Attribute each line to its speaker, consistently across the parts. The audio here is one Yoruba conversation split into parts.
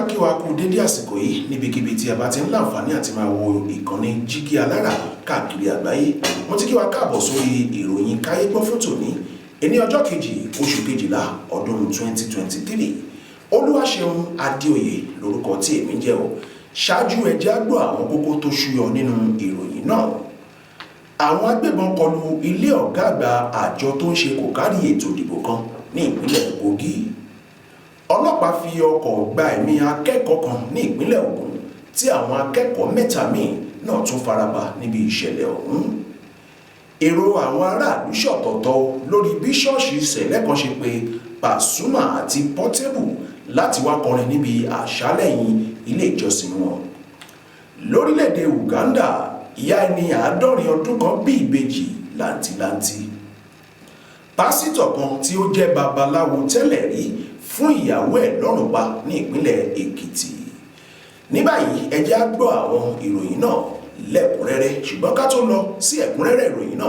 Speaker 1: Kí wa kú dédé àsìkò yìí níbikíbi tí a bá ti ń láǹfààní àti máa wo ìkànnì Jígí Alára káàkiri àgbáyé. Mo ti kí wa káàbọ̀ sórí ìròyìn káyé gbọ́ fún tòní, ẹni ọjọ́ 2 oṣù 12 ọdún 2023. Olúwaṣeun Adéoyè lórúkọ tí èmi ń jẹ́ o. Ṣáájú, ẹ jẹ́ á gbọ́ àwọn kókó tó ṣúyọ nínú ìròyìn náà. Àwọn agbébọn kọlu ilé ọ̀gá àgbà àjọ tó ń ṣe kò kárí ètò ìdìbò kan ní ìpínlẹ̀ Kogi. Ọlọ́pàá fi ọkọ̀ gba ẹ̀mí akẹ́kọ̀ọ́ kan ní ìpínlẹ̀ Ògùn, tí àwọn akẹ́kọ̀ọ́ mẹ́ta míì náà tún farapa níbi ìṣẹ̀lẹ̀ ọ̀hún. Èrò àwọn aráàlú ṣọ̀tọ̀tọ̀ lórí bí ṣọ́ọ̀ṣì Cele kan ṣe pé Pasuma àti Portable láti wá kọrin níbi àṣálẹ̀yìn ilé ìjọsìn wọn. Lórílẹ̀‐èdè Uganda, ìyá ẹni 70 ọdún kan bí ìbejì làǹtìlanti. Pásítọ̀ kan tí ó jẹ́ babaláwo tẹ́lẹ̀ rí fún ìyàwó ẹ̀ lọ́rùn pa ní ìpínlẹ̀ Èkìtì. Ní báyìí, ẹ jẹ́ á gbọ́ àwọn ìròyìn náà lẹ́kùnrẹ́rẹ́, ṣùgbọ́n ká tó lọ sí ẹ̀kúnrẹ́rẹ́ ìròyìn náà,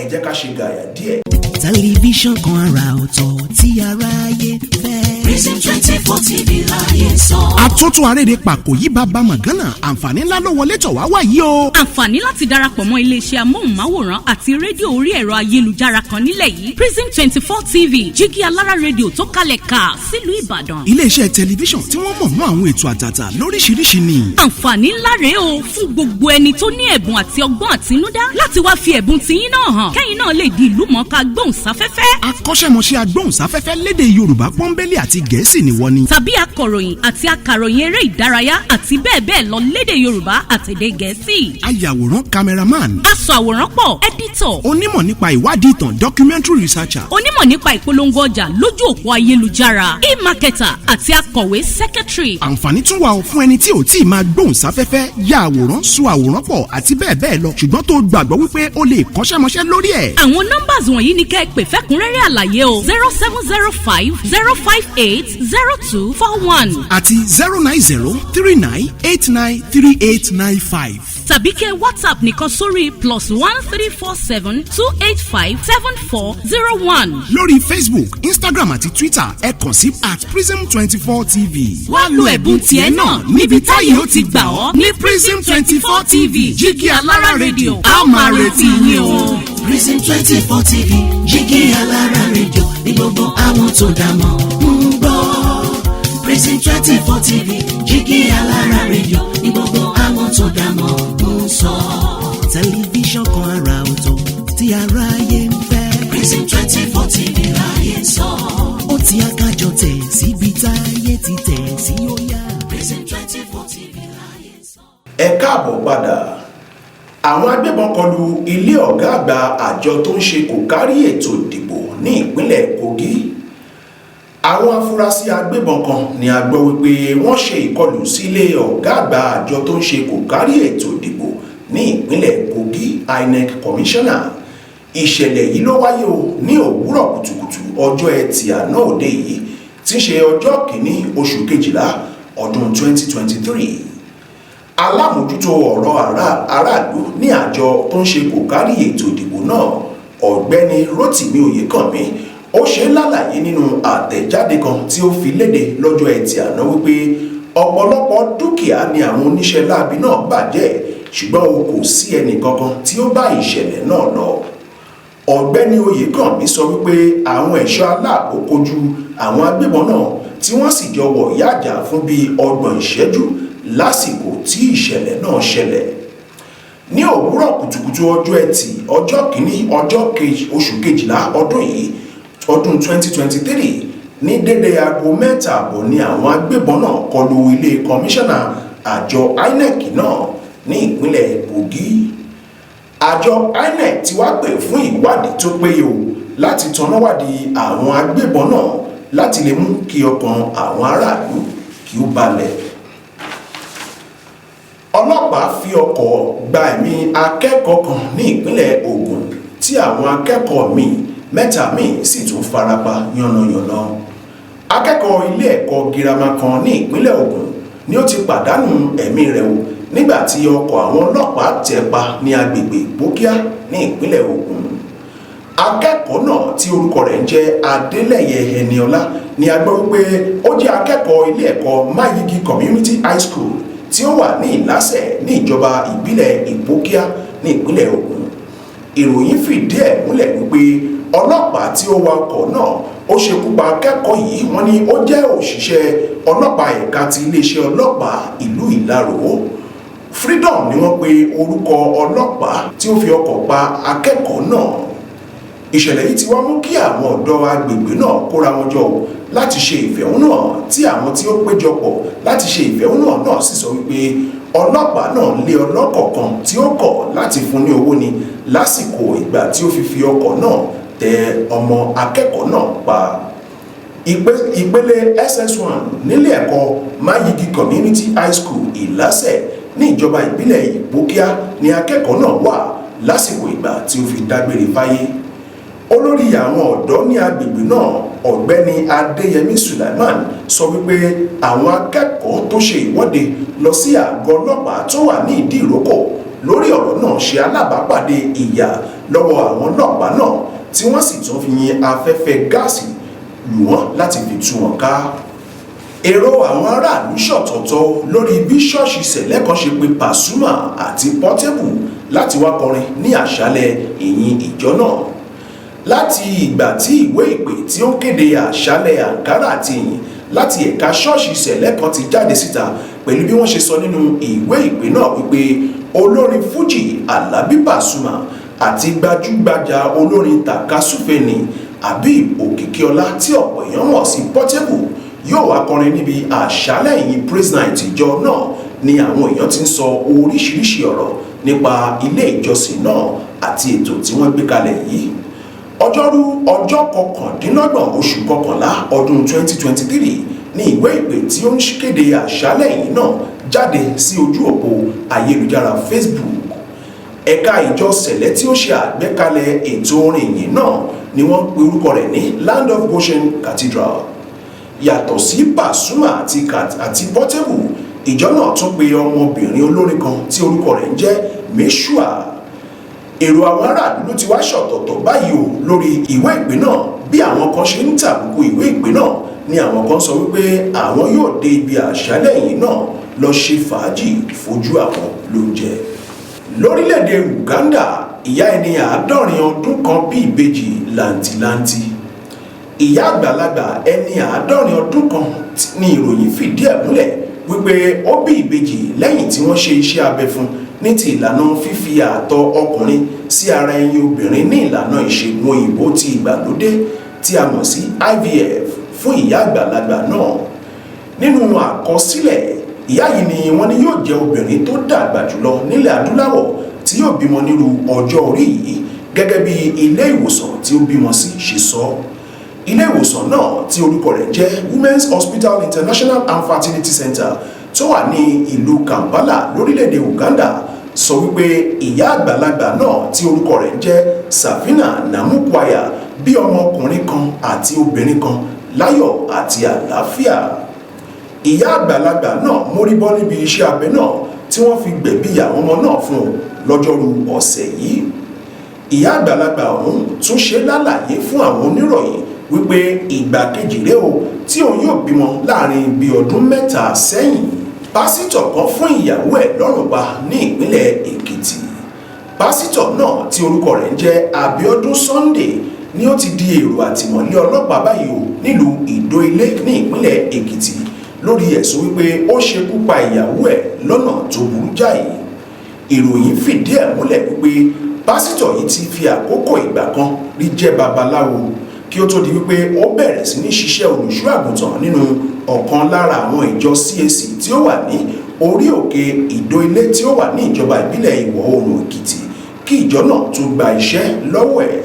Speaker 1: ẹ jẹ́ ká ṣe gàyà díẹ̀.
Speaker 2: Tẹlifíṣàn kan àrà ọ̀tọ̀ tí aráyé fẹ́.
Speaker 3: Prism 24 TV láyé sọ.
Speaker 4: Àtúntò àrèrè pàkó yìí, bàbá mọ̀gánà, àǹfààní ńlá ló wọlé tọ̀ wá wá yìí o.
Speaker 5: Àǹfààní láti darapọ̀ mọ́ iléeṣẹ́ amóhùnmáwòrán àti rédíò orí ẹ̀rọ ayélujára kan nílẹ̀ yìí, Prism 24 TV, Jígí Alára Rédíò tó kalẹ̀ ká sílùú Ìbàdàn.
Speaker 4: Iléeṣẹ́ tẹlifíṣàn tí wọ́n mọ̀ mọ́ àwọn ètò àtàtà lóríṣiríṣi ni.
Speaker 5: Àǹfààní ńlá rèé o fún gbogbo ẹni tó ní ẹ̀bùn àti ọgbọ́n àtinúdá láti wá fi ẹ̀bùn tiyín náà hàn, kẹ́yìn náà lè di ìlú mọ̀ọ́ká gbóhùnsáfẹ́fẹ́.
Speaker 4: Akọ́ṣẹ́mọṣẹ́ agbóhùnsáfẹ́fẹ́ lédè Yorùbá pọ́nbélé àti Gẹ̀ẹ́sì ni wọ́n ni.
Speaker 5: Tàbí akọ̀ròyìn àti akàròyìn eré ìdárayá àti bẹ́ẹ̀ bẹ́ẹ̀ lọ lédè Yorùbá àtèdè Gẹ̀ẹ́sì.
Speaker 4: Ayàwòrán, cameraman.
Speaker 5: Aṣọ àwòrán pọ̀, editor.
Speaker 4: Onímọ̀ nípa ìwádìí ìtàn, documentary researcher.
Speaker 5: Onímọ̀ nípa ìpolongo ọjà lójú òpó ayélujára, e-marketer, àti akọ̀wé, secretary.
Speaker 4: Àǹfààní tún wà fún ẹni tí ò tí ì máa gbóhùn sáfẹ́fẹ́, ya àwòrán, so àwòrán pọ̀ àti bẹ́ẹ̀ bẹ́ẹ̀ lọ, ṣùgbọ́n tó gbàgbọ́ wípé ó lè kọ́ṣẹ́mọṣẹ́ lórí ẹ̀.
Speaker 5: Àwọn numbers wọ̀nyí ni kẹ́ ẹ pè fẹ́kúnrẹ́rẹ́ àlàyé o: 07050580241
Speaker 4: àti 09039893895.
Speaker 5: Tàbí kẹ́ WhatsApp nìkan sórí +13472857401.
Speaker 4: Lórí Facebook, Instagram àti Twitter, ẹ kàn sí @prism24tv.
Speaker 5: Wá lo ẹ̀bùn tiẹ̀ náà níbi táyé ó ti gbà ọ́ ní Prism 24 TV, Jígí Alára Rédíò. A ó máa retí yín o.
Speaker 2: Prism 24 TV, Jígí Alára Rédíò ní gbogbo àwọn tó dá mọ̀ ń gbọ́. Prism 24 TV, Jígí Alára Rédíò ní gbogbo àwọn tó dá mọ̀ ń sọ. Tẹlifíṣàn kan àrà ọ̀tọ̀ tí aráyé ń fẹ́.
Speaker 3: Prism 24 TV láyé sọ.
Speaker 2: Ó ti akájọ tẹ̀ síbi táyé ti tẹ̀ sí, ó yá.
Speaker 3: Prism 24 TV láyé sọ.
Speaker 1: Ẹ káàbọ̀ padà. Àwọn agbébọn kọlu ilé ọ̀gá àgbà àjọ tó ń ṣe kò kárí ètò ìdìbò ní ìpínlẹ̀ Kogi. Àwọn afurasí agbébọn kan ni a gbọ́ wípé wọ́n ṣe ìkọlù sílé ọ̀gá àgbà àjọ tó ń ṣe kò kárí ètò ìdìbò ní ìpínlẹ̀ Kogi, INEC commissioner. Ìṣẹ̀lẹ̀ yìí ló wáyé o ní òwúrọ̀ kùtùkùtù ọjọ́ Ẹtì àná òde yìí, tí í ṣe ọjọ́ 1 oṣù 12 ọdún 2023. Alámòjútó ọ̀rọ̀ aráàlú ní àjọ tó ń ṣe kò kárí ètò ìdìbò náà, Ọ̀gbẹ́ni Rotimi Oyèkànmí, ó ṣe lálàyé nínú àtẹ̀jáde kan tí ó fi léde lọ́jọ́ Ẹtì àná wípé ọ̀pọ̀lọpọ̀ dúkìá ni àwọn oníṣẹ́ láabi náà bàjẹ́, ṣùgbọ́n o kò sí ẹnì kankan tí ó bá ìṣẹ̀lẹ̀ náà lọ. Ọ̀gbẹ́ni Oyèkànmí sọ wípé àwọn ẹ̀ṣọ́ aláàbò kojú àwọn agbébọn náà, tí wọ́n sì jọ wọ̀ yájà fún bíi 30 ìṣẹ́jú lásìkò tí ìṣẹ̀lẹ̀ náà ṣẹlẹ̀. Ní òwúrọ̀ kùtùkùtù ọjọ́ Ẹtì, ọjọ́ 1 ọjọ́ 2 oṣù 12 ọdún yìí, ọdún 2023, ní dédé aago 3:30 ni àwọn agbébọn náà kọlu ilé kọmíṣánná àjọ INEC náà ní ìpínlẹ̀ Kogi. Àjọ INEC ti wá pè fún ìwádìí tó péye o láti tanáwádìí àwọn agbébọn náà, láti lè mú kí ọkàn àwọn aráàlú kí ó balẹ̀. Ọlọ́pàá fi ọkọ̀ gba ẹ̀mí akẹ́kọ̀ọ́ kan ní ìpínlẹ̀ Ògùn, tí àwọn akẹ́kọ̀ọ́ míì mẹ́ta míì sì tún farapa yánnayànna. Akẹ́kọ̀ọ́ ilé ẹ̀kọ́ girama kan ní ìpínlẹ̀ Ògùn ni ó ti pàdánù ẹ̀mí rẹ̀ o nígbà tí ọkọ̀ àwọn ọlọ́pàá tẹ̀ pa ní agbègbè Ìpókíà ní ìpínlẹ̀ Ògùn. Akẹ́kọ̀ọ́ náà tí orúkọ rẹ̀ ń jẹ́ Adélẹ́yẹ Ẹniọlá ni a gbọ́ wípé ó jẹ́ akẹ́kọ̀ọ́ ilé ẹ̀kọ́ Mayigi Community High School tí ó wà ní Ìlàsẹ̀ ní ìjọba ìbílẹ̀ Ìpókíà ní ìpínlẹ̀ Ògùn. Ìròyìn fìdí ẹ̀ múlẹ̀ wípé ọlọ́pàá tí ó wa ọkọ̀ náà ó ṣekú pa akẹ́kọ̀ọ́ yìí, wọ́n ní ó jẹ́ òṣìṣẹ́ ọlọ́pàá ẹ̀ka ti iléeṣẹ́ ọlọ́pàá ìlú Ìlaró. Freedom ni wọ́n pe orúkọ ọlọ́pàá tí ó fi ọkọ̀ pa akẹ́kọ̀ọ́ náà. Ìṣẹ̀lẹ̀ yìí ti wá mú kí àwọn ọ̀dọ́ agbègbè náà kóra wọn jọ láti ṣe ìfẹ̀hónúhàn, tí àwọn tí ó péjọpọ̀ láti ṣe ìfẹ̀hónúhàn náà sì sọ wípé ọlọ́pàá náà lé ọlọ́kọ̀ kan tí ó kọ̀ láti fún ní owó ni lásìkò ìgbà tí ó fi ọkọ̀ náà tẹ ọmọ akẹ́kọ̀ọ́ náà pa. Ìpele SS1 nílé ẹ̀kọ́ Mayigi Community High School Ìlàsẹ̀ ní ìjọba ìbílẹ̀ Ìpókíà ni akẹ́kọ̀ọ́ náà wà lásìkò ìgbà tí ó fi dágbére fáyé. Olórí àwọn ọ̀dọ́ ní agbègbè náà, Ọ̀gbẹ́ni Adéyẹmí Sulaiman, sọ wípé àwọn akẹ́kọ̀ọ́ tó ṣe ìwọ́de lọ sí àgọ́ ọlọ́pàá tó wà ní Ìdí Ìrókò lórí ọ̀rọ̀ náà ṣe alábàápàdé ìyà lọ́wọ́ àwọn ọlọ́pàá náà, tí wọ́n sì tún fi yin afẹ́fẹ́ gáàsì lù wọ́n láti fi tú wọn ká. Èrò àwọn aráàlú ṣọ̀tọ̀tọ̀ lórí bí ṣọ́ọ̀ṣì Sẹ̀lẹ̀ kan ṣe pe Pasuma àti Portable láti wá kọrin ní àṣálẹ́ ìyìn ìjọ náà. Láti ìgbà tí ìwé ìpè tí ó ń kéde àṣálẹ́ àǹkárá àti ìyìn láti ẹ̀ka ṣọ́ọ̀ṣì Sẹ̀lẹ̀ kan ti jáde síta, pẹ̀lú bí wọ́n ṣe sọ nínú ìwé ìpè náà wípé olórin Fuji Alabi Pasuma àti gbajúgbajà olórin tàkasúfèé Habib Òkìkíọlá tí ọ̀pọ̀ èèyàn mọ̀ sí Portable yóò wá kọrin níbi àṣálẹ́ ìyìn praise night ìjọ náà ni àwọn èèyàn ti ń sọ oríṣiríṣi ọ̀rọ̀ nípa ilé ìjọsìn náà àti ètò tí wọ́n gbé kalẹ̀ yìí. Ọjọ́rú ọjọ́ 29 oṣù kọkànlá ọdún 2023 ní ìwé ìpè tí ó ń kéde àṣálẹ́ yìí náà jáde sí ojú òpó ayélujára Facebook. Ẹ̀ka ìjọ Sẹ̀lẹ̀ tí ó ṣe àgbékalẹ̀ ètò orin ìyìn náà ni wọ́n pe orúkọ rẹ̀ ní Land of Goshen Cathedral. Yàtọ̀ sí Pasuma àti Portable, ìjọ náà tún pe ọmọbìnrin olórin kan tí orúkọ rẹ̀ ń jẹ́ Meshua. Èrò àwọn aráàlú ló ti wá ṣọ̀tọ̀tọ̀ báyìí o lórí ìwé ìpè náà. Bí àwọn kan ṣe ń tàbùkù ìwé ìpè náà ni àwọn kan sọ wípé àwọn yóò dé ibi àṣálẹ́ yìí náà lọ ṣe fàájì fojú àwọn lóúnjẹ. Lórílẹ̀‐èdè Uganda, ìyá ẹni 70 ọdún kan bí ìbejì làǹtìlanti. Ìyá àgbàlagbà ẹni 70 ọdún kan ní ìròyìn fìdí ẹ̀ múlẹ̀ wípé ó bí ìbejì lẹ́yìn tí wọ́n ṣe iṣẹ́ abẹ fún ní ti ìlànà fífi àtọ̀ ọkùnrin sí ara ẹyin obìnrin ní ìlànà ìṣègùn òyìnbó ti ìgbàlódé tí a mọ̀ sí IVF fún ìyá àgbàlagbà náà. Nínú àkọsílẹ̀, ìyá yìí ni wọ́n ní yóò jẹ́ obìnrin tó dàgbà jùlọ nílẹ̀ adúláwọ̀ tí yóò bímọ nírú ọjọ́ orí yìí, gẹ́gẹ́ bí ilé ìwòsàn tí ó bímọ sí ṣe sọ. Ilé ìwòsàn náà tí orúkọ rẹ̀ jẹ́ Women's Hospital International and Fertility Center tó wà ní ìlú Kampala lórílẹ̀‐èdè Uganda sọ wípé ìyá àgbàlagbà náà tí orúkọ rẹ̀ jẹ́ Safina Namukwaya bí ọmọkùnrin kan àti obìnrin kan láyọ̀ àti àlàáfíà. Ìyá àgbàlagbà náà mórí bọ́ níbi iṣẹ́ abẹ náà tí wọ́n fi gbẹ̀bí àwọn ọmọ náà fún un lọ́jọ́rú ọ̀sẹ̀ yìí. Ìyá àgbàlagbà ọ̀hún tún ṣe lálàyé fún àwọn oníròyìn wípé ìgbà kejì rèé o tí òun yóò bímọ láàrin bíi ọdún 3 sẹ́yìn. Pásítọ̀ kan fún ìyàwó ẹ̀ lọ́rùn pa ní ìpínlẹ̀ Èkìtì. Pásítọ̀ náà tí orúkọ rẹ̀ ń jẹ́ Abíọ́dún Sunday ni ó ti di èrò àtìmọ́lé ọlọ́pàá báyìí o nílùú Ìdó Ilé ní ìpínlẹ̀ Èkìtì lórí ẹ̀sùn wípé ó ṣekú pa ìyàwó ẹ̀ lọ́nà tó burú jáì. Ìròyìn fìdí ẹ̀ múlẹ̀ wípé pásítọ̀ yìí ti fi àkókò ìgbà kan rí jẹ́ babaláwo kí ó tó di wípé ó bẹ̀rẹ̀ sí ní ṣiṣẹ́ olùṣọ́ àgùntàn nínú ọ̀kan lára àwọn ìjọ CAC tí ó wà ní orí òkè Ìdó Ilé tí ó wà ní ìjọba ìbílẹ̀ Ìwọ̀ Oòrùn Èkìtì kí ìjọ náà tó gba iṣẹ́ lọ́wọ́ ẹ̀.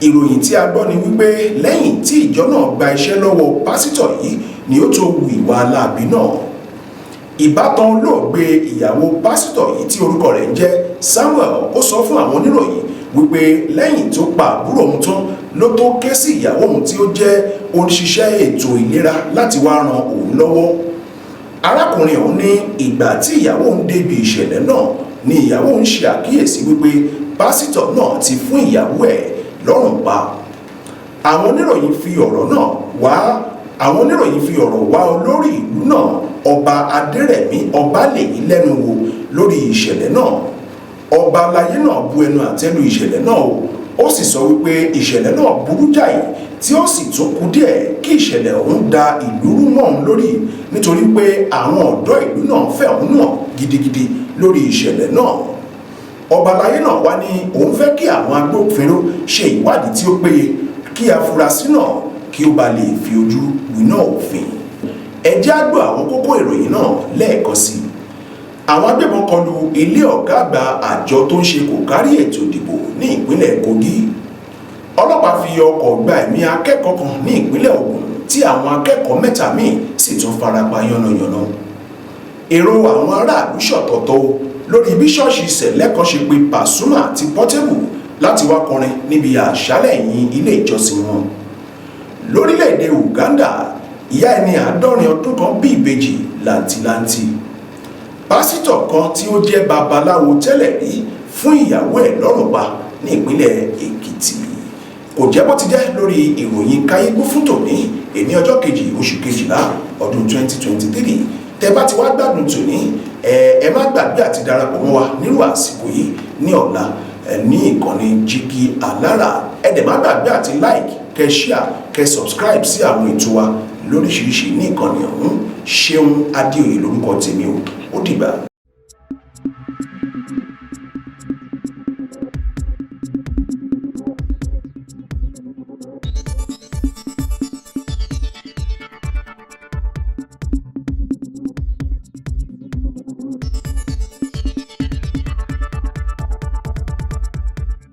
Speaker 1: Ìròyìn tí a gbọ́ ni wípé lẹ́yìn tí ìjọ náà gba iṣẹ́ lọ́wọ́ pásítọ̀ yìí ni ó tó hu ìwà aláàbí náà. Ìbátan olóògbé ìyàwó pásítọ̀ yìí tí orúkọ rẹ̀ ń jẹ́ Samuel ó sọ fún àwọn oníròyìn wípé lẹ́yìn tó pa àbúrò òun tán ló tó ké sí ìyàwó òun tí ó jẹ́ òṣìṣẹ́ ètò ìlera láti wá ran òun lọ́wọ́. Arákùnrin ọ̀hún ní ìgbà tí ìyàwó òun débi ìṣẹ̀lẹ̀ náà ni ìyàwó òun ṣe àkíyèsí wípé pásítọ̀ náà ti fún ìyàwó ẹ̀ lọ́rùn pa. Àwọn oníròyìn fi ọ̀rọ̀ náà wá àwọn oníròyìn fi ọ̀rọ̀ wá olórí ìlú náà, Ọba Adérẹ̀mí Ọbalẹ́yí, lẹ́nu wò lórí ìṣẹ̀lẹ̀ náà. Ọba aláyé náà bu ẹnu àtẹ́lu ìṣẹ̀lẹ̀ náà o, ó sì sọ wípé ìṣẹ̀lẹ̀ náà burú jáì, tí ó sì tún kù díẹ̀ kí ìṣẹ̀lẹ̀ ọ̀hún da ìlú rú mọ́ òun lórí, nítorí pé àwọn ọ̀dọ́ ìlú náà fẹ̀hónú hàn gidigidi lórí ìṣẹ̀lẹ̀ náà. Ọba aláyé náà wá ní òun fẹ́ kí àwọn agbófinró ṣe ìwádìí tí ó péye, kí afurasí náà kí ó ba lè fi ojú winá òfin. Ẹ jẹ́ á gbọ́ àwọn kókó ìròyìn náà lẹ́ẹ̀kan sí i. Àwọn agbébọn kọlu ilé ọ̀gá àgbà àjọ tó ń ṣe kò kárí ètò ìdìbò ní ìpínlẹ̀ Kogi. Ọlọ́pàá fi ọkọ̀ gba ẹ̀mí akẹ́kọ̀ọ́ kan ní ìpínlẹ̀ Ògùn, tí àwọn akẹ́kọ̀ọ́ mẹ́ta míì sì tún farapa yánnayànna. Èrò àwọn aráàlú ṣọ̀tọ̀tọ̀ o lórí bí ṣọ́ọ̀ṣì Cele kan ṣe pe Pasuma àti Portable láti wá kọrin níbi àṣálẹ̀ ìyìn ilé ìjọsìn wọn. Lórílẹ̀‐èdè Uganda, ìyá ẹni 70 ọdún kan bí ìbejì làǹtìlanti. Pásítọ̀ kan tí ó jẹ́ babaláwo tẹ́lẹ̀ rí fún ìyàwó ẹ̀ lọ́rùn pa ní ìpínlẹ̀ Èkìtì. Kò jẹ́ bó ti jẹ́ lórí ìròyìn káyégbó fún tòní, èní ọjọ́ 2 oṣù 12 ọdún 2023. Tẹ bá ti wá gbádùn tòní, ẹ má gbàgbé àti darapọ̀ mọ́ wa nírú àsìkò yìí ní ọ̀la ní ìkànnì Jígí Alára. Ẹ dẹ̀ má gbàgbé àti like, kẹ share, kẹ subscribe sí àwọn ètò wa lóríṣiríṣi ní ìkànnì ọ̀hún. Ṣeun Adéoyè lórúkọ tèmi o. Ó dìgbà.